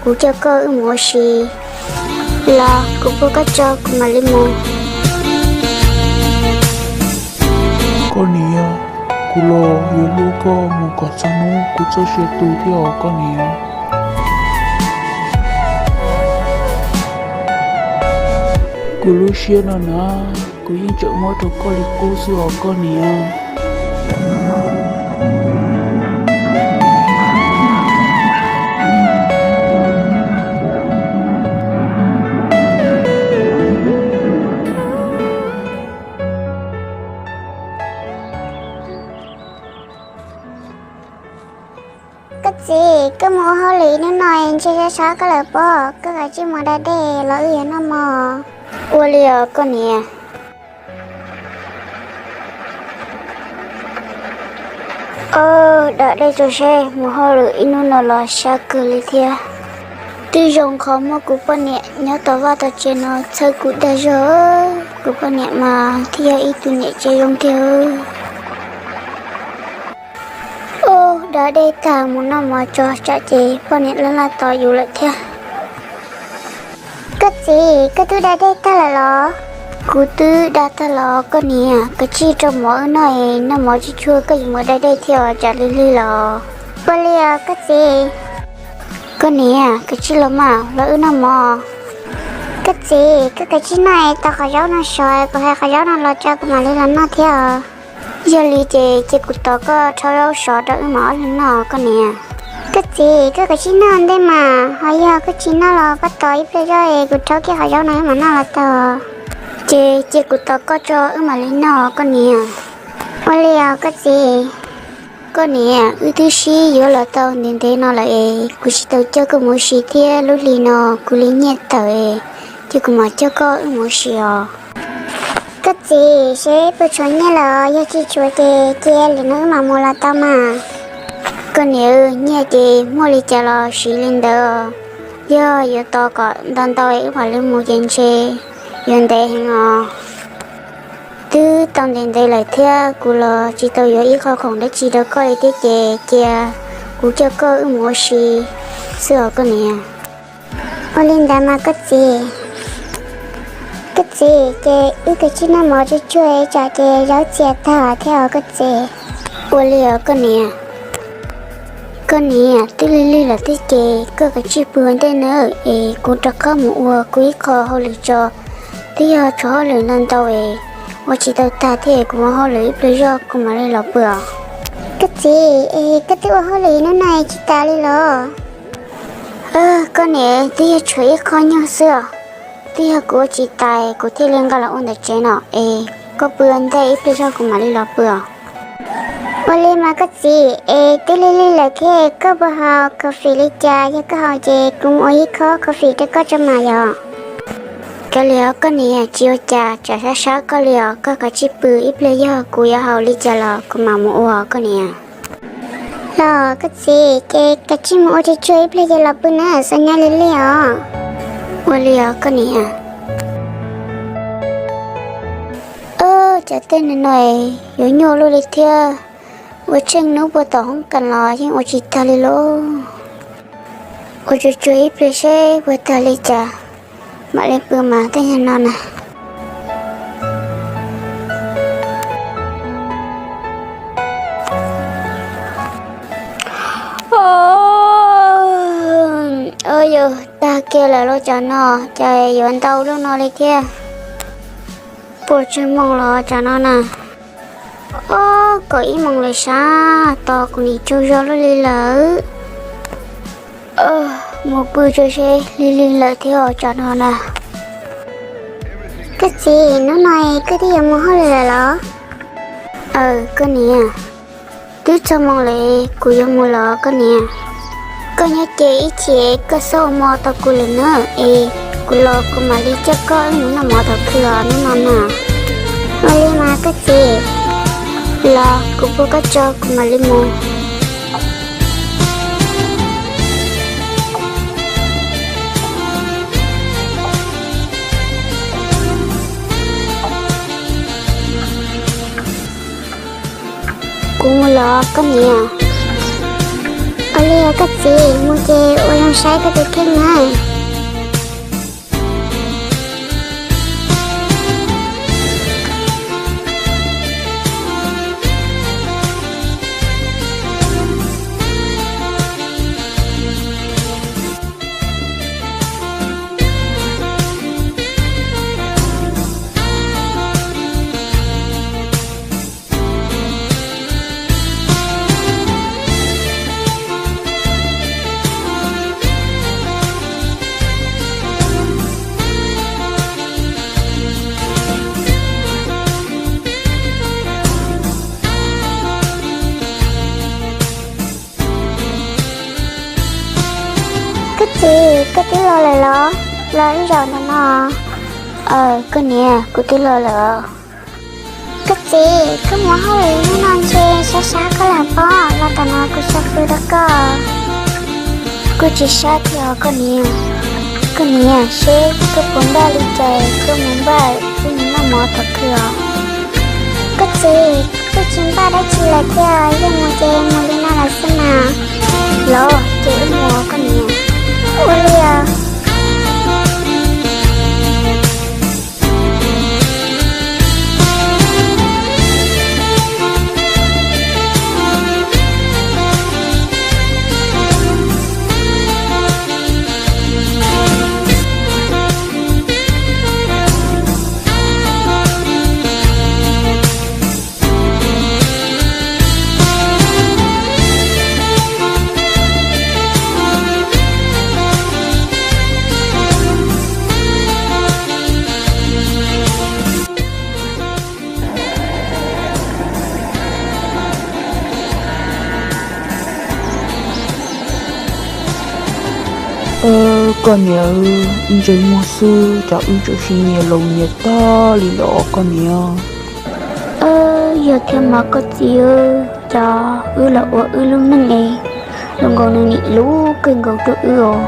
Kuv coj koj wb mus ua si. Los kuv puag koj tso kuv mam li mus. Koj niam, kuv los yuav hlub koj mus kom txog hnub kuv txoj sia tu thiab os koj niam. Kuv lub siab no na, kuv yeej tseem muab rau koj li qub xwb os koj niam. Koj txiv, koj mus ua hauj lwm ib hnub no ntshe sab sab koj lawm pob, koj kav tsij mus da dej los wb yuav noj mov. Ua li os koj niam. Os, da dej tso seb, mus hauj lwm ib hnub no los sab kawg li thiab. Twb zoo qhov muaj kuv poj niam nyob tom vaj tom tsev no txhawb kuv dag zog, kuv poj niam mas thiaj yog ib tug niam tsev zoo tiag. Ub, da dej tag mus noj mov tso tsam ces poj niam laj laj tos yus lawm thiab. Koj txiv, koj twb da dej tag lawm los? Kuv twb da tag los koj niam, kav tsij rau mov wb noj es noj mov tsuag tsuag koj yuav mus da dej thiab os tsam lig lig los. Ua li os koj txiv. Koj niam, kav tsij los mas los wb noj mov. Koj txiv, koj kav tsij noj es tos qhov zaub no sov, kuv hais qhov zaub no los tso kuv mam li los noj thiab os. Yog li ces cia kuv tos koj rhaub zaub sov rau wb mam ob leeg noj koj niam. Koj txiv, koj kav tsij noj ua ntej mas, ho yog koj tsis noj los koj tos ib pliag zoj es kuv rhaub kiag qhov zaub no wb mam noj los tau. Ces cia kuv tos koj tso wb mam li noj koj niam. Ua li os koj txiv. Koj niam, wb twb sib yuav los tau ntev ntev no lawm es kuv tsis tau coj koj mus ua si thiab lub hli no kuv li nyiaj tawm es, ces kuv mam coj koj wb mus ua si os. Koj txiv, seb puas tshuav nyiaj lawm, yog tsis tshuav ces cia li no wb mam mus los tau mas. Koj niam, nyiaj ces muaj li cas los siv li ntawd, yog yuav tos kom ntau ntau es wb mam li mus ces ntshe yuav ntev heev os. Twb tau ntev ntev lawm thiab kuv los tsis tau yuav ib qho khoom dab tsi rau koj li thiab ces cia kuv coj koj wb mus ua si xwb os koj niam. Ua li ntawd mas koj txiv. Koj txiv, ces wb kav tsij noj mov tsuag tsuag tsam ces zaub txias tag thiab os koj txiv. Ua li os koj niam. Koj niam, twb lig lig lawm thiab ces koj kav tsij pw ua ntej nawb es kuv rov qab mus ua kuv ib qho hauj lwm tso. Twb yog tshuav hauj lwm ntau ntau es ua tsis tau tag thiab es kuv ua hauj lwm ib pliag zoj kuv mam li los pw os. Koj txiv, es koj twb ua hauj lwm hnub no es tsis tas li los? Koj niam, twb yog tshuav ib qho nyuag xwb os. Twb yog kuv ua tsis tas kuv thiaj li nqa los ua ntawm tsev no es koj pw ua ntej ib pliag zog kuv mam li los pw os. Ua li mas koj txiv, es twb lig lig lawm thiab koj puas haus coffee li cas? Yog koj haus ces kuv mus ua ib khob coffee rau koj tso mas yom. Kav liam os koj niam, tsis ua cas, tsam sab sab koj li os, koj kav tsij pw ib pliag yog kuv yuav haus li cas los kuv mam mus ua koj niam. Los koj txiv, ces kav tsij mus ua tsuag tsuag ib pliag ces los pw na, txhob nyob lig lig os. Ua li os koj niam. Cov tej no yuav nyuaj luaj li thiab, ua tsheej hnub puag tom hoob kas los yeej ua tsis tag li lauj. Ua tsuag tsuag ib pliag seb puas tag li cas, mam li pw mas tej nyuag no na. Yus tag kiag lawm lauj, tsam no cas yuav ntau lub no li thiab. Puas tsawg moos los tsam no na? Ob, kaum ib moos lawm sav, tos kuv nim tsaug zog luaj li lawm. Mus pw tso seb, lig lig lawm thiab tsam no na. Koj txiv, hnub no koj twb yuav mus hauj lwm lawm los? Aws koj niam, twb txog moos lawm, kuv yuav mus los koj niam. Koj nyob ces ib chim koj xub ua hmo tos kuv lawm na, es kuv los kuv mam li coj koj wb mus noj mov tom khw os hnub no na. Ua li mas koj txiv, los kuv puag koj tso kuv mam li mus. Kuv mus los koj niam. Ua li koj txiv, mus ces ua zoo saib koj tus kheej na. Koj txiv, koj twb los lawm los? Los ib zaug ntawm no. Aw, koj niam, kuv twb los lawm. Koj txiv, koj mus hauj lwm hnub no ntshe sab sab koj lam pob, los tom no kuv xa fws rau koj. Kuj tsis sab thiab os koj niam. Koj niam, seb koj puas npaj li cas koj mus npaj wb mus noj mov tom khw os. Koj txiv, kuj tsis npaj dab tsi lawm thiab, yeej mus ces mus li no lawm xwb mas. Los ces wb mus os koj niam. Ua li os. Koj niam, ib ntsais muag xwb cas wb txawm sim nyias laus nyias tag li lawm os koj niam. Yog thiab mas koj txiv, cas wb los ua wb lub neej es zoo nkaus nws nim lub kawg nkaus rau wb os.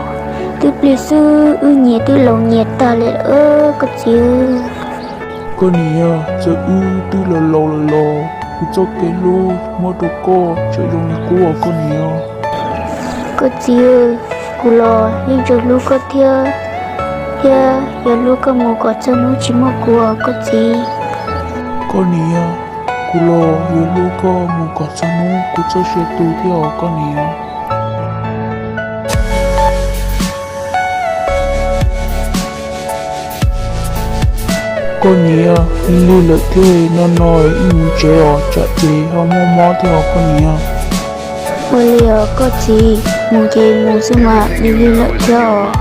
Twb pliag xwb wb nyias twb laus nyias tag li lawm koj txiv. Koj niam, txawm wb twb laus laus lawm los kuv txoj kev hlub muab rau koj tseem zoo li qub os koj niam. Koj txiv, kuv los yeej tseem hlub koj thiab, thiab yuav hlub koj mus kom txog hnub tsis muaj kuv os koj txiv. Koj niam, kuv los yuav hlub koj mus kom txog hnub kuv txoj sia tu thiab os koj niam. Koj niam, lig lig lawm thiab, no no wb mus tsev os, tsam ces ho mob mob thiab os koj niam. Ua li os koj txiv, mus ces mus xwb mas, lig lig lawm thiab os.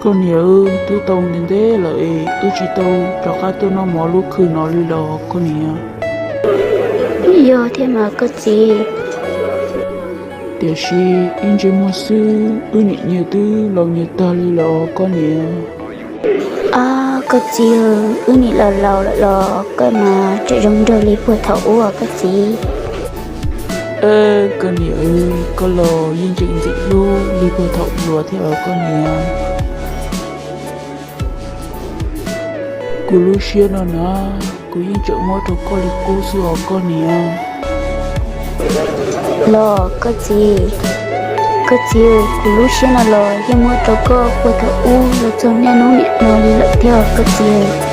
Koj niam, twb tau ntev ntev lawm es wb tsis tau rov qab tuaj noj mov lub khw no li los koj niam. Yog thiab mas koj txiv. Tiam sis ib ntsais muag xwb wb nim nyias twb laus nyias tag li lawm os koj niam. Ab koj txiv, wb nim los laus lawm los koj mas tseem zoo nraug li puag thaum ub os koj txiv. Koj niam, koj los yeej tseem ntxim hlub li puag thaum hluas thiab os koj niam. Kuv lub siab no na, kuv yeej tseem muab rau koj li qub xwb os koj niam. Los koj txiv, koj txiv, kuv lub siab no los yeej muab rau koj puag thaum ub los txog niaj hnub niam no li lawm thiab os koj txiv.